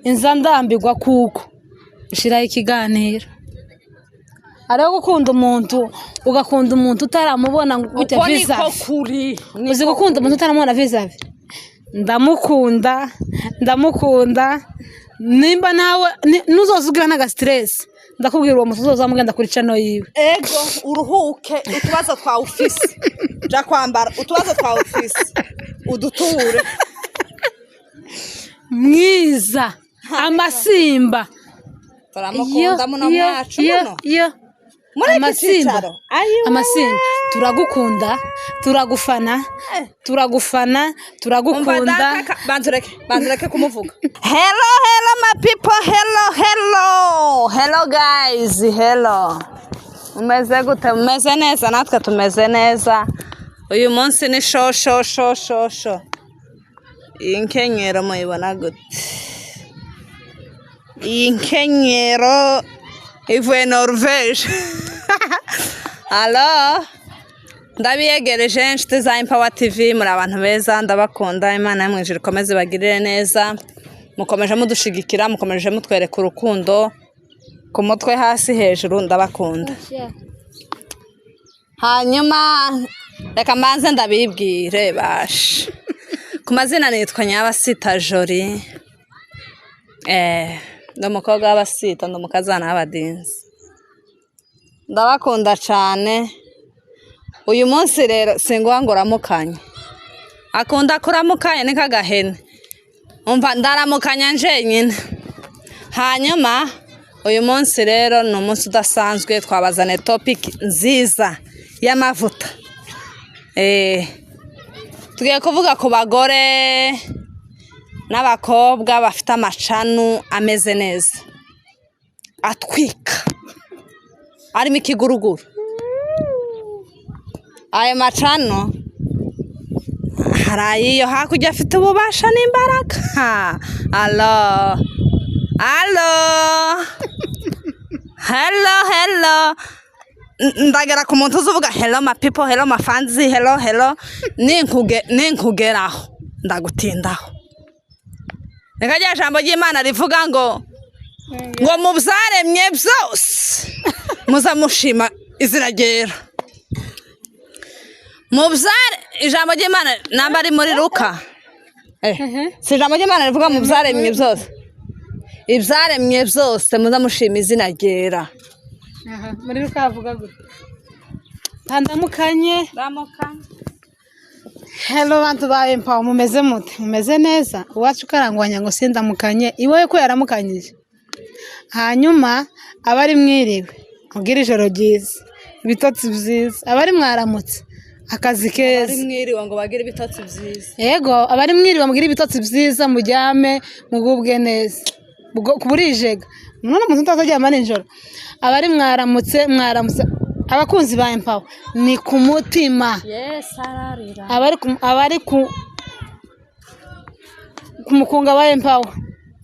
Inza ndambirwa kuko ushiraho ikiganiro. Hariho gukunda umuntu, ugakunda umuntu utaramubona ngo gute. Uko niko Vis-à-vis. kuri. Uzi gukunda umuntu utaramubona vis-à-vis? Ndamukunda, ndamukunda. Nimba nawe nuzoza ugira n'aga stress, ndakubwira uwo muntu uzoza mugenda kuri channel yiwe. Ego, uruhuke utubazo twawe ufise, ja kwambara utubazo twawe ufise uduture. Mwiza amasimba. Turamukunda muno mwacu muno iyo muri iki amasimba. cicaro. Ayiwe. Amasimba, turagukunda, turagufana, turagufana. Umva. Turagukunda. Data, banzureke kumuvuga. Hello, hello my people, hello, hello, hello guys, hello. Umeze gute? Umeze neza? Natwe tumeze neza. Uyu munsi ni sho sho sho sho sho. Iyi nkenyero muyibona gute? Iyi nkenyero ivuye Norvege. Alo, ndabiyegereje inshuti za Empower TV, muri abantu beza, ndabakunda. Imana yo mu ijuru ikomeze ibagirire neza. Mukomeje mudushigikira, mukomeje mutwereka urukundo ku mutwe, hasi, hejuru, ndabakunda. Hanyuma reka mbanze ndabibwire bashe ku mazina. Nitwa Nyabasita Jori, ndi umukobwa w'Abasita, ndi umukazana w'Abadinzi. Ndabakunda cyane. Uyu munsi rero singuha ngo uramukanye, akunda kuramukanya ni k'agahene. Umva, ndaramukanya njenyine. Hanyuma uyu munsi rero ni umunsi udasanzwe, twabazaniye topic nziza y'amavuta. Tugiye kuvuga ku bagore n'abakobwa bafite ama channel ameze neza, atwika, arimo ikiguruguru. Ayo ma channel hari ayiyo hakurya afite ububasha n'imbaraga. Alo, alo, hello, hello. Ndagera ku muntu uzi uvuga "Hello my people, hello my fans, hello, hello." Ninkugeraho ndagutindaho. Reka rya jambo ry'Imana rivuga ngo mu byaremye byose muza mushima izina ryera. Mu byare, ijambo ry'Imana namba ari muri Luka. Si ijambo ry'Imana rivuga mu byaremye byose, ibyaremye byose muza mushima izina ryera? Aha, muri Luka havuga gute? Tandamukanye. Hello bantu ba Empower, mumeze mute? Mumeze neza? Iwacu karangwanya ngo sindamukanye, iwawe ko yaramukanyije. Hanyuma abari mwiriwe, mubwire ijoro ryiza, ibitotsi byiza. Abari mwaramutse, akazi keza. Bari mwiriwe ngo bagire ibitotsi byiza. Yego, abari mwiriwe mugire ibitotsi byiza, muryame mugubwe neza. Burijega none umuntu utazaryama nijoro. Abari mwaramutse, mwaramutse. Abakunzi ba Empower ni ku mutima. Yes, ararira. Abari ku mukunga wa Empower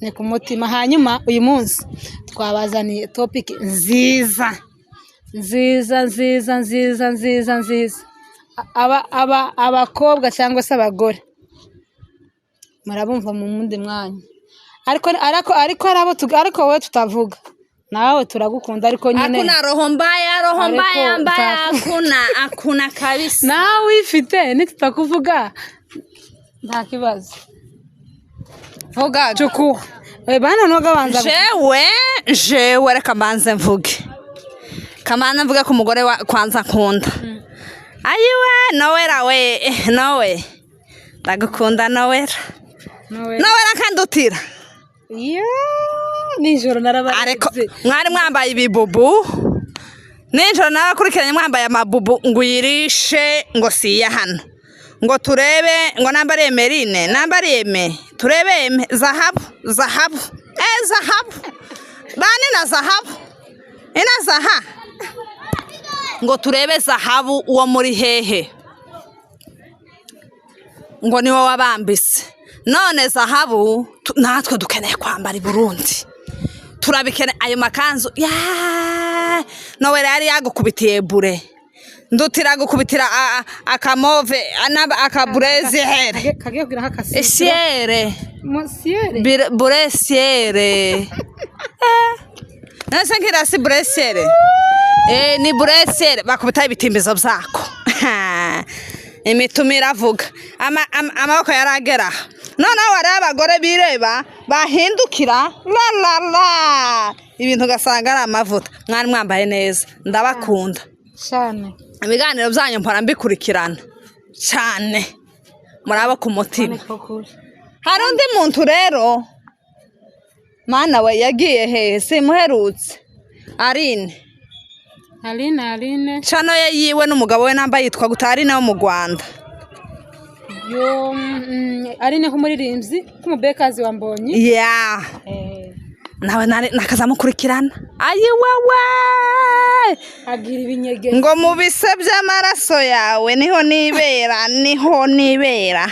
ni ku mutima. Hanyuma uyu munsi twabazaniye topic nziza, nziza, nziza, nziza, nziza, nziza. Aba abakobwa cyangwa se abagore murabumva mu wundi mwanya, ariko hari abo ariko wowe tutavuga, nawe turagukunda, ariko nyine Hakuna roho mbaya, roho Ariko mbaya mbaya, hakuna, hakuna kabisa. Nawe uyifite nitutakuvuga nta kibazo. Vuga. Cukuha. Bana ntugabanza. Jewe reka mbanze mvuge, kamanze mvuge ku mugore wa kwanza nkunda. Ayiwe, Nowera we, Nowe, ndagukunda Nowera. Nowera kandutira. Iyo nijoro narabarebye. Ariko mwari mwambaye ibibubu nijoro, narakurikiranye mwambaye amabubu, ngo uyirishe ngo siya hano, ngo turebe ngo namba ari Emerine, namba ari Eme, turebe Eme zahabu, zahabu, zahabu bani na zahabu ina zaha, ngo turebe zahabu uwo muri hehe, ngo niwe wabambise. None zahabu natwe dukeneye kwambara i Burundi, turabikene ayo makanzu ya Nowera. Yari yagukubitiye bure, ndutira gukubitira akamove akaburezi here. Kagiye kugira nk'akasiro. Esiyere. Monsiere. Buresiere. Nase nkirasi buresiere. Ni buresiere bakubita ibitimbizo byako. Imituma iravuga. Amaboko yaragera aha. Noneho hariho abagore bireba bahindukira la la la, ibintu ugasanga ari amavuta. Mwari mwambaye neza, ndabakunda. Cyane. Ibiganiro byanyu mpora mbikurikirana cyane, murabo ku mutima. Niko kuri. Hari undi muntu rero, mana we, yagiye hehe? Simuherutse. Arine. Aline, Aline. Channel ye yiwe n'umugabo we namba yitwa gute? Arine wo mu Rwanda. Yo, Aline nk'umuririmbyi, nk'umubekazi wa Mbonyi. Ya. Nawe nakazamukurikirana. Ayi wewe. Agira ibinyege. Ngo mu bise by'amaraso yawe niho nibera, niho nibera.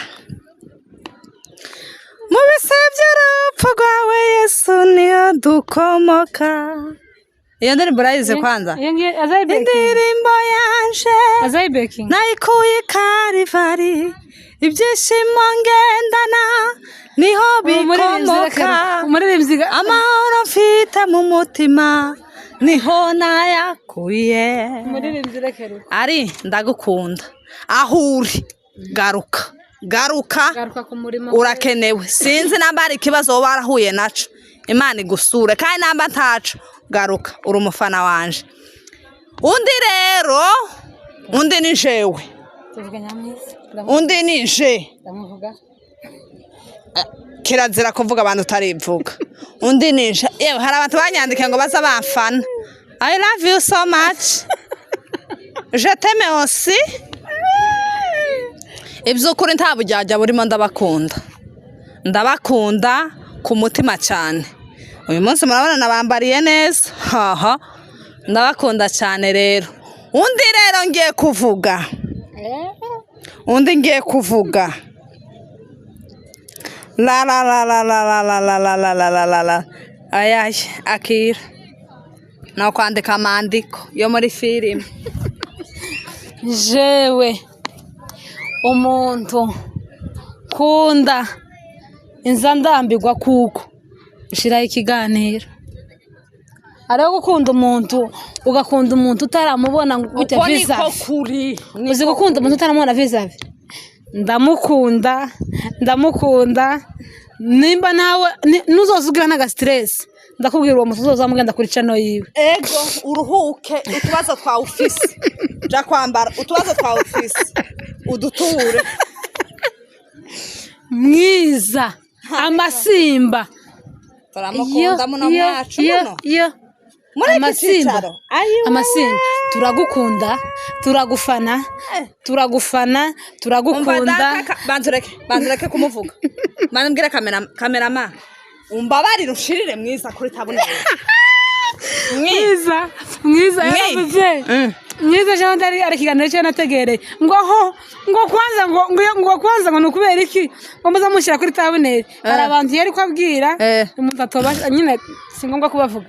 Mu bise by'urupfu rwawe Yesu niyo dukomoka. Iyo ndirimbo urayizi kwanza? Iyo ngiyo azayibekinga. Indirimbo yanje Azayibekinga. nayikuye i Karivari, ibyishimo ngendana niho bikomoka. Umuririmbyi Amahoro mfite mu mutima niho nayakuye. Umuririmbyi rekera. Ari ndagukunda, aho uri garuka, garuka. Garuka ku murimo. Urakenewe. Sinzi namba hari ikibazo woba warahuye naco, Imana igusure, kandi namba ntaco, garuka, uri umufana wanje. Undi rero, undi ni jewe. Tuvuga Nyamwiza. Undi ni je. Ndamuvuga. Kirazira kuvuga abantu utarivuga. Undi ni je. Yewe, hari abantu banyandikiye ngo baza bamfana. I love you so much, je t'aime aussi. Iby'ukuri nta buryarya burimo, ndabakunda, ndabakunda ku mutima cyane. Uyu munsi murabona nabambariye neza, haha. Ndabakunda cyane rero. Undi rero ngiye kuvuga, undi ngiye kuvuga, la la la la la la la la la la la la la la, ayaye, akira no kwandika amandiko yo muri filime. Jewe umuntu kunda inza ndambirwa kuko ushiraho ikiganiro. Hariho gukunda umuntu, ugakunda umuntu utaramubona ngo gute. Uko niko Vis-à-vis. Kuri. Uzi gukunda umuntu utaramubona vis-à-vis? Ndamukunda, ndamukunda. Nimba nawe nuzoza ugira n'aga stress, ndakubwira uwo muntu uzoza mugenda kuri channel yiwe. Ego, uruhuke utubazo twa ufisi, ja kwambara utubazo twa ufisi uduture. Mwiza amasimba. Turamukunda muno mwacu muno iyo muri iki amasimba. cicaro. Ayiwe. Amasimba, turagukunda, turagufana, turagufana. Umva. Turagukunda. Data, banzureke, banzureke kumuvuga. Banambwire kamera, cameraman, umbabarire ushirire Mwiza kuri tabune. Mwiza, Mwiza yaravuze. Mwiza jean ndari ari ikiganiro cyo nategereye ngo ho ngo kwanza ngo kwanza ngo nukubera iki ngo muza mushyira kuri thumbnail. Hari abantu yari ko abwira umuntu atoba nyine, si ngombwa kubavuga,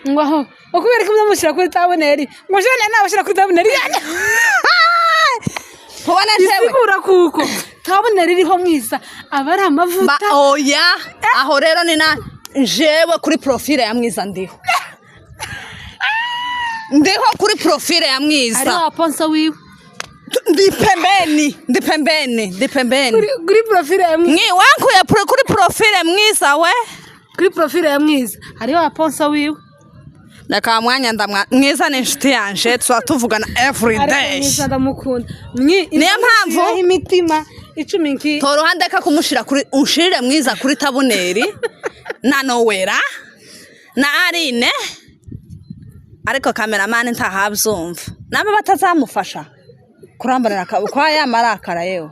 ngo aho ngo kubera iki muza mushyira kuri thumbnail, ngo jewe nabashyira kuri thumbnail yanyu. Kubona jewe Isigura kuko thumbnail iriho Mwiza aba ari Ba, amavuta. Oya, aho rero ni na jewe kuri profile ya Mwiza ndiho, ndiho kuri profile ya Mwiza. Hariho aponsa wiwe. Ndi pembeni, ndi pembeni, ndi pembeni. Kuri profile ya Mwiza. Mwi wankuye kuri profile Mwiza we. Kuri profile ya Mwiza hariho aponsa wiwe. Reka mwanya ndamwa. Mwiza ni inshuti yanje, tuba tuvugana every Ariko day. Mwiza ndamukunda. Niyo mpamvu- Imitima 10 nki. Tora uruhande ka kumushira kuri, unshirire Mwiza kuri thumbnail na Nowera na Arine, ariko cameraman ntahabyumva nabo batazamufasha kurambarira kwa yamarakara yewe.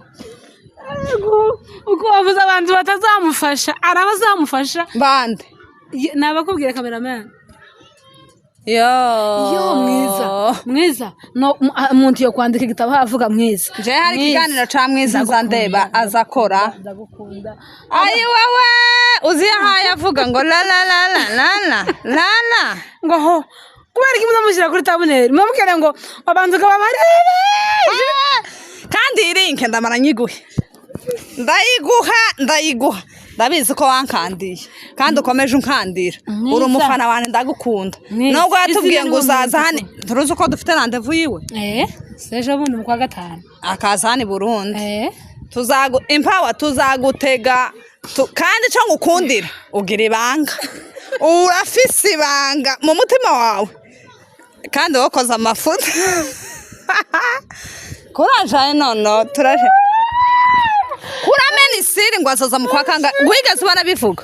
Uko wavuze abantu batazamufasha, arabazamufasha. Bande? Nabakubwira cameraman. Yo. Yo, Mwiza, Mwiza no umuntu yo kwandika igitabo avuga Mwiza. Je hari Mwiza. ikiganiro ca Mwiza nza ndeba azakora. Ndagukunda. Ayi wewe, uzi yahaye avuga ngo la la la la la la la la. Ngo ho kubera iki muzamushyira kuri thumbnail, mubwire ngo abantu ngo babarebe. Kandi iyi link ndamara nyiguhe, ndayiguha, ndayiguha. Ndabizi ko wankandiye kandi ukomeje unkandira. Mwiza. Uri umufana wanjye, ndagukunda. Mwiza. Nubwo watubwiye Izina ngo ni uzaza umuntu. hano, turuzi ko dufite rendez-vous yiwe. Sejo bundi mu kwa gatanu. Akaza hano i Burundi. Tuzagu impawa tuzagutega kandi icyo ngukundira, ugira ibanga, urafise ibanga mu mutima wawe kandi wokoze amafuta kuraje. Nono turaje kuramena isiri ngo azoza mu kwa kanga. Wigeze ubona bivuga?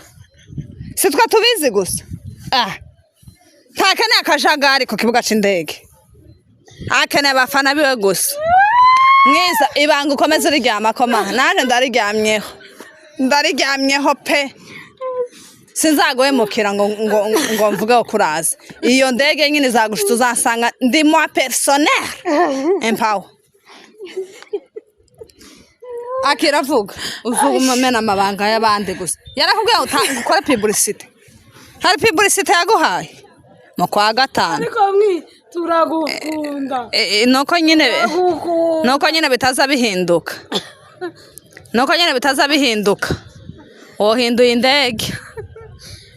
Si twe tubizi gusa. Ah, ntakeneye akajagari ku kibuga c'indege, akeneye abafana biwe gusa. Mwiza, ibanga ukomeze uriryama koma, nanjye ndariryamyeho, ndariryamyeho pe. Sinzaguhemukira ngo mvuge ko kuraza iyo ndege nyine izagushitsa, uzasanga ndi moi personnel. Empower akiravuga uzuma umena amabanga y'abandi gusa. Yarakubwiye ngo ukore publicité, hari publicité yaguhaye mu kwa gatanu. Ariko mwi, turagukunda. Nuko nyine Turagukunda. Nuko nyine bitaza bihinduka, nuko nyine bitaza bihinduka. Wohinduye indege,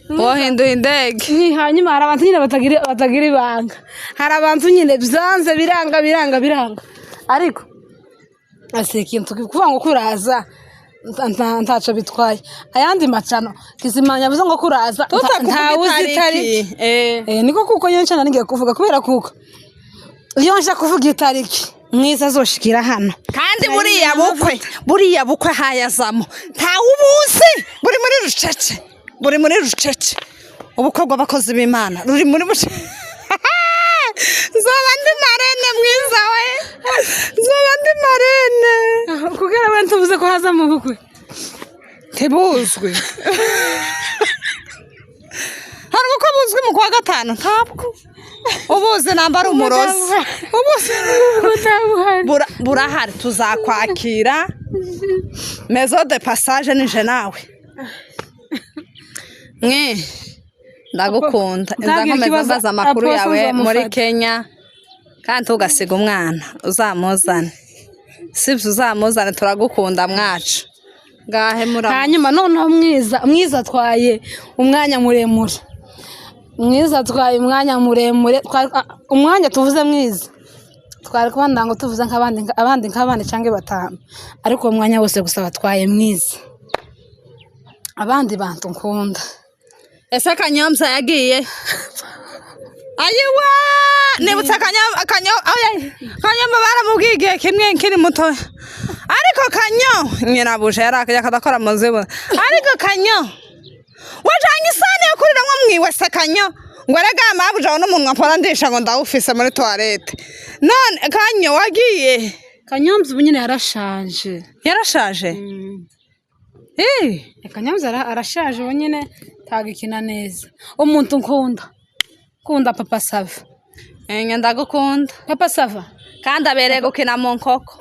wohinduye indege. Ni hanyuma hari abantu nyine batagira ibanga, hari abantu nyine byanze biranga biranga biranga, ariko si ikintu kuvuga ngo kuraza ntaco bitwaye. Ayandi macano kizimanya yavuze ngo kuraza tutakuvuga ntawe uzi itariki. Niko kuko nyine nca ngiye kuvuga kubera kuko iyo nja kuvuga itariki mwiza azoshikira hano. Kandi buriya bukwe hayazamo ntawe ubuzi, buri muri rucece, buri muri rucece. Ubukwe bw'abakozi b'Imana ruri muri buce. Nzoba ndi marraine, mwiza we, nzoba ndi marraine. Kugira abantu tuvuze ko haza mu bukwe. Ntibuzwi. Hari ubukwe buzwi mu kwa gatanu? Ntabwo ubuzi, namba ari umurozi ubuzi. Butabuhari. Burahari, tuzakwakira. Maison de passage nije nawe. Mwe, ndagukunda. Ntagira Nzakomeza ikibazo, mbaza amakuru Apostle yawe muri nzamufata. Kenya, kandi ntugasiga umwana, uzamuzane. Sibyo? Uzamuzane, turagukunda mwacu. Ngahe muramu. Hanyuma noneho mwiza, mwiza atwaye umwanya muremure, mwiza atwaye umwanya muremure. Umwanya tuvuze mwiza, twari kuba ndango tuvuze nk'abandi abandi nk'abandi cyangwa batanu, ariko uwo mwanya wose gusa batwaye mwiza. Abandi bantu nkunda. Ese Kanyombya yagiye? Ayiwa, nibutse Kanyomba baramubwiye igihe kimwe nkiri muto, ariko Kanyo nyirabuja yari akadakora mu zibo, ariko Kanyo wajanye isahani yo kuriramwo mwiwe se? Kanyo ngo erega mabuja aho n'umunwa mpora ndisha ngo ndawufise muri toilette. None Kanyo wagiye? Kanyombya ubu nyine yarashaje. Yarashaje. Eh. Kanyombya arashaje ubu nyine, ntagikina neza. Umuntu nkunda, nkunda Papa Sava. Enye ndagukunda. Papa Sava. Kandi abereye gukina mu nkoko.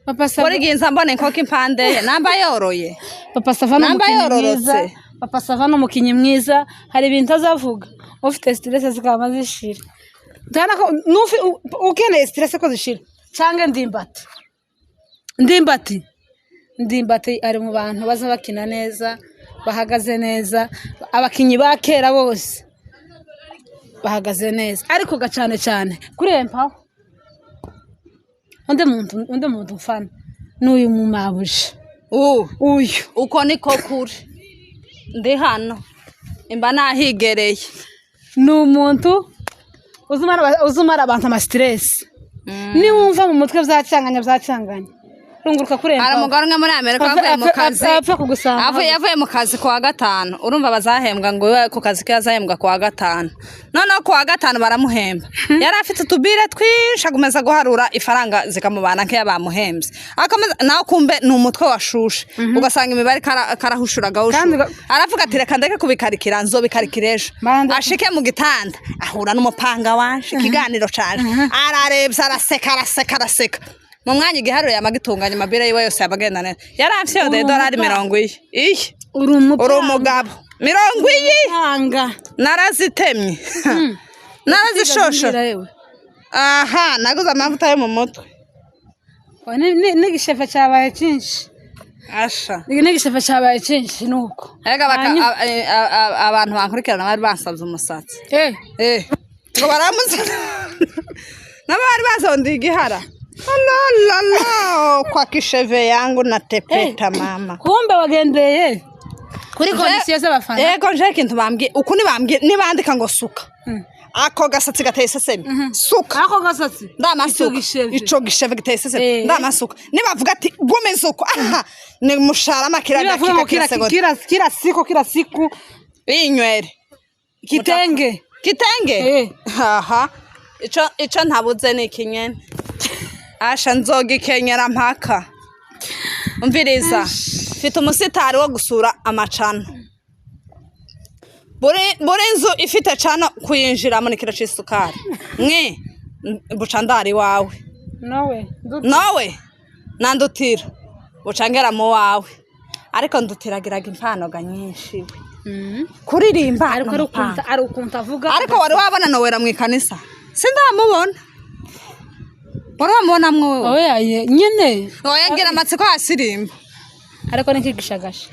Papa Sava. Buri gihe nza mbona inkoko impande ye, namba yoroye. Papa Sava ni Namba umukinnyi mwiza. yororotse. Papa Sava ni umukinnyi mwiza, hari ibintu azavuga ufite stress zikaba zishira. Ndabona ko ukeneye stress ko zishira, cyangwa Ndimbati. Ndimbati ari mu bantu baza bakina neza, bahagaze neza. Abakinnyi ba kera bose bahagaze neza, ariko ga cyane cyane kuri Empaho. Undi muntu mfana n'uyu mumabuje. Uyu. Uko niko kuri, ndi hano imba nahigereye. Ni umuntu uzumara abantu ama stress. Niwumva mu mutwe byacanganya byacanganya, runguruka kuri Hari Empaho. umugore umwe muri Amerika wavuye mu kazi. Apfa kugusanga. Avuye mu kazi kuwa gatanu. Urumva bazahembwa ngo iwe ku kazi ke azahembwa kuwa gatanu. Noneho kuwa gatanu baramuhemba, yari afite utubire twinshi, agomeza guharura ifaranga zikamubana nk'iyo bamuhembye, akomeza nawe kumbe ni umutwe washushe, ugasanga imibare karahushura Kandi agahushura. Aravuga ati: "Reka ndeke kubikarikira, nzobikarikira ejo." Ashike mu gitanda ahura n'umupanga wanje, ikiganiro canje, ararebye, araseka, araseka, araseka. Mu mwanya igiharuro yamagitunganya, amabire yiwe yose yabagenda neza. Yaramfyodeye idolari 40 iyi. Uri umupanga. Uri umugabo, 40. Umupanga. Narazitemye, narazishoshora. Yewe. Aha naguze amavuta yo mu mutwe. N'igishefe cyabaye cyinshi. Asha. Iki ni igisheve cyabaye cyinshi nuko. Erega abantu bankurikirana bari bansabye umusatsi. Eh, Eh, ngo baramusaba. Nabo bari basondiye igihara. La la la, kwa kisheve yangu natepeta mama. Kumbe wagendeye kuri condition z'abafana. Yego, nje ikintu bambwiye uku nibambwiye nibandika ngo suka. Ako gasatsi gateye isesemi. Suka. Ako gasatsi. Ndamasuka. Ico gisheve. Ico gisheve giteye isesemi. Eh. Ndamasuka. Nibavuga ati gumiza uko. Aha, ni musharama kila Nibavuga ngo dakika kila kila segonda. kila kila siku kila siku Inywere. Kitenge. Kitenge? Eh. Aha. Ico ntabuze ni ikinyene. Asha, nzogikenyera mpaka. Umviriza. Mfite umusitari wo gusura amacano. Buri nzu ifite cano kuyinjiramo ni kiro c'isukari. Mwe buca ndari wawe. Nowe. Nowe nandutira. Buca ngera mu wawe. Ariko ndutiragiraga impano ga nyinshi we. Kuririmba Ariko ari n'umupanga. ukuntu ari ukuntu avuga. Ariko wari wabona Nowera mu ikanisa? Sindamubona. Wari wamubona mwowe? Oya nyene. Oya, ngira amatsiko asirimba. Ariko ni kigishagasha.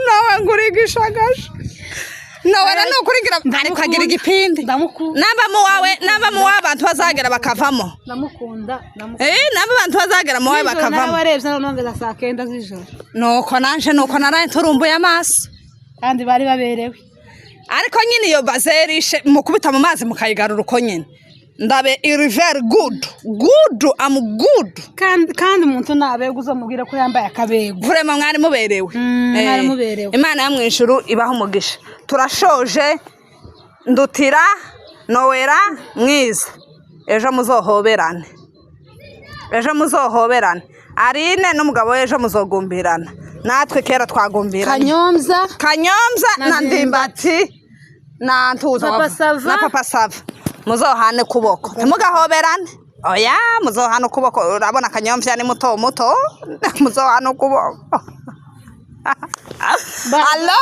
Nawe ngurigishagasha. Nowera ni ukuri ngira ariko agira igipindi. Ndamukunda. Namba mu wawe, namba mu wawe abantu bazagera bakavamo. Ndamukunda. Ndamukunda. Eh, namba abantu bazagera mu wawe Nijoro bakavamo. narabarebye none ngeza saa kenda z'ijoro. Nuko nanje nuko naraye nturumbuye amaso. Kandi bari baberewe. Ariko nyine iyo bazerishe mukubita mu mazi mukayigarura uko nyine. Ndabe iri very good. Good, I'm good. Kandi umuntu nabega uzamubwira ko yambaye akabego. Vraiment mwari muberewe. Mwari muberewe. Imana yo mu ijuru ibaho umugisha. Turashoje. Ndutira Nowera mwiza, ejo muzohoberane, ejo muzohoberane. Arine n'umugabo we ejo muzogumbirana, natwe kera twagumbiranye. Kanyombya. Kanyombya Na na Ndimbati na Ntuza. Papa Sava. Na Papa Sava, muzohane ukuboko, ntimugahoberane, oya, muzohane ukuboko. Urabona Kanyombya ni muto muto, muzohane ukuboko. Ba- Alo.